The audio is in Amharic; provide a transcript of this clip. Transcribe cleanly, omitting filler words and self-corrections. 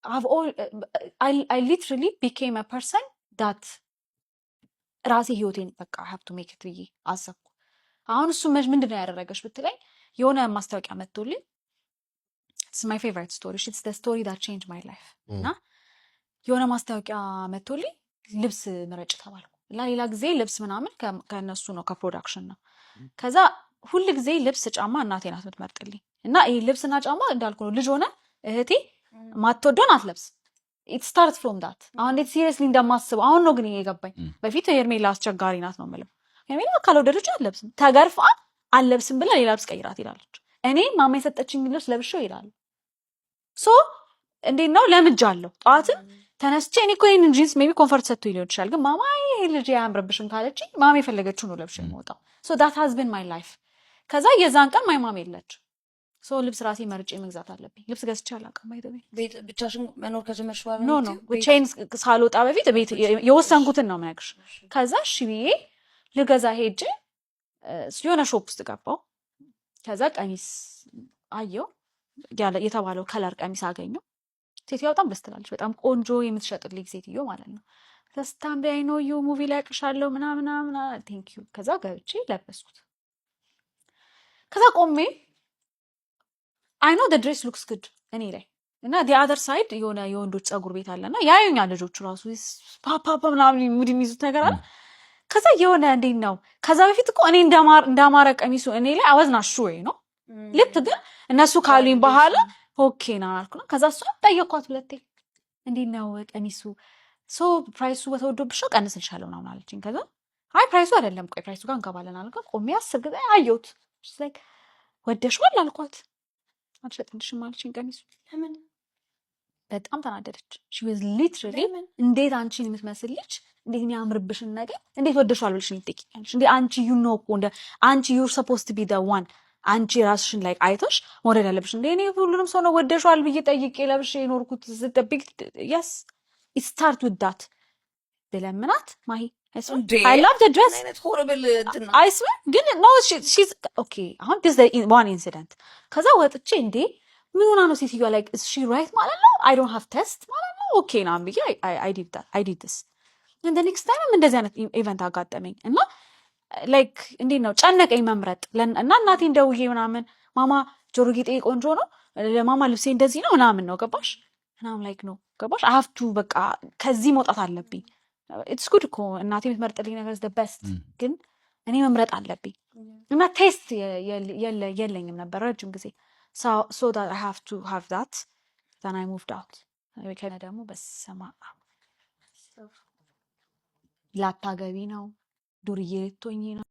I literally became a person that ራሴ ህይወቴን በቃ have to make it ብዬ አሰብኩ። አሁን እሱ ምንድን ነው ያደረገሽ ብትለኝ፣ የሆነ ማስታወቂያ መጥቶልኝ፣ it's my favorite story, it's the story that changed my life። እና የሆነ ማስታወቂያ መጥቶልኝ ልብስ ምረጭ ተባልኩ እና ሌላ ጊዜ ልብስ ምናምን ከእነሱ ነው፣ ከ production ነው። ከዛ ሁል ጊዜ ልብስ፣ ጫማ እናቴ ናት የምትመርጥልኝ። እና ይሄ ልብስና ጫማ እንዳልኩ ነው፣ ልጅ ሆነ እህቴ ማትወደውን አትለብስ። It start from that። አሁን እንዴት seriously እንደማስበው አሁን ነው ግን ይሄ የገባኝ። በፊት ሄርሜላ አስቸጋሪ ናት ነው የምለው። ሄርሜላ ካልወደደች አትለብስም፣ ተገርፋ አልለብስም ብላ ሌላ ልብስ ቀይራት ይላለች። እኔ ማማ የሰጠችኝ ልብስ ለብሼው ይላሉ። So እንዴት ነው ለምጃለሁ። ጠዋትም ተነስቼ እኔ እኮ ይህንን jeans maybe comfort ሰጥቶ ሊሆን ይችላል፣ ግን ማማ ይሄ ልጅ አያምርብሽም ካለችኝ ማማ የፈለገችው ነው ለብሼ የምወጣው። So that has been my life። ከዛ የዛን ቀን my mom የለች። So ልብስ ራሴ መርጬ መግዛት አለብኝ። ልብስ ገዝቼ አላውቅም። By the way። ቤት ብቻሽን መኖር ከጀመርሽ በኋላ? No፣ ብቻዬን ሳልወጣ በፊት ቤት የወሰንኩትን ነው የምነግርሽ። ከዛ እሺ ብዬ ልገዛ ሄጄ የሆነ shop ውስጥ ገባው። ከዛ ቀሚስ አየው፣ የተባለው color ቀሚስ አገኘው። ሴትዮዋ በጣም ደስ ትላለች። በጣም ቆንጆ የምትሸጥልኝ ሴትዮ ማለት ነው። ስታምሪ፣ I know you፣ movie ላይ አቅሻለሁ ምናምን ምናምን፣ thank you። ከዛ ገብቼ ለበስኩት። ከዛ ቆሜ I know dress looks good እኔ ላይ። እና the other side የሆነ የወንዶች ፀጉር ቤት አለና ያዩኛል ልጆቹ ራሱ ፓፓ ምናምን mood የሚይዙት ነገር አለ። ከዛ የሆነ እንዴት ነው፣ ከዛ በፊት እኮ እኔ እንዳማረ ቀሚሱ እኔ ላይ I wasn't sure ነው። ልክ ግን እነሱ ካሉኝ በኋላ okay ና አልኩና ከዛ እሷን ጠየኳት ሁለቴ፣ እንዴት ነው ቀሚሱ? So price ኡ በተወዶብሽ ነው፣ ቀንስልሻለሁ ምናምን አለችኝ። ከዛ አይ price ኡ አይደለም፣ ቆይ price ኡ ጋር እንገባለን አልኳት። ቆሜ 10 ጊዜ አየሁት። ወደሽዋል አልኳት። አልሸጥልሽም አለችኝ ቀሚሱ። ለምን? በጣም ተናደደች። She was literally እንዴት አንቺን የምትመስል ልጅ፣ እንዴት የሚያምርብሽን ነገር እንዴት ወደሽዋል ብለሽ ትጠይቂኛለሽ? እንዴ አንቺ you know እኮ እንደ አንቺ you're supposed to be the one፣ አንቺ ራስሽን ላይ አይተሽ መውደድ ያለብሽ። እንደ እኔ ሁሉንም ሰው ነው ወደሽዋል ብዬ ጠይቄ ለብሼ የኖርኩት። ስጠብቅ yes, it start with that። ብለምናት ማሂ፣ I love the dress። I swear ግን no, she's okay። አሁን this one incident። ከዛ ወጥቼ እንዴ ምን ሆና ነው ሴትዮዋ? Like she right ማለት ነው፣ I don't have taste ማለት ነው። Okay ና ብዬ I did this and next time ም እንደዚህ አይነት event አጋጠመኝ። እና like እንዴት ነው ጨነቀኝ መምረጥ። እና እናቴን ደውዬ ምናምን፣ ማማ ጆሮ ጌጤ ቆንጆ ነው፣ ለማማ ልብሴ እንደዚህ ነው ምናምን ነው፣ ገባሽ? ምናምን like ነው፣ ገባሽ? I have to በቃ ከዚህ መውጣት አለብኝ። It's good እኮ እናቴ የምትመርጥልኝ ነገር the best፣ ግን እኔ መምረጥ አለብኝ። እና taste የለኝም ነበር ረጅም ጊዜ። So that I have to have that, then I moved out። ደግሞ በስመ አብ ላታገቢ ነው፣ ዱርዬ ልትሆኚ ነው።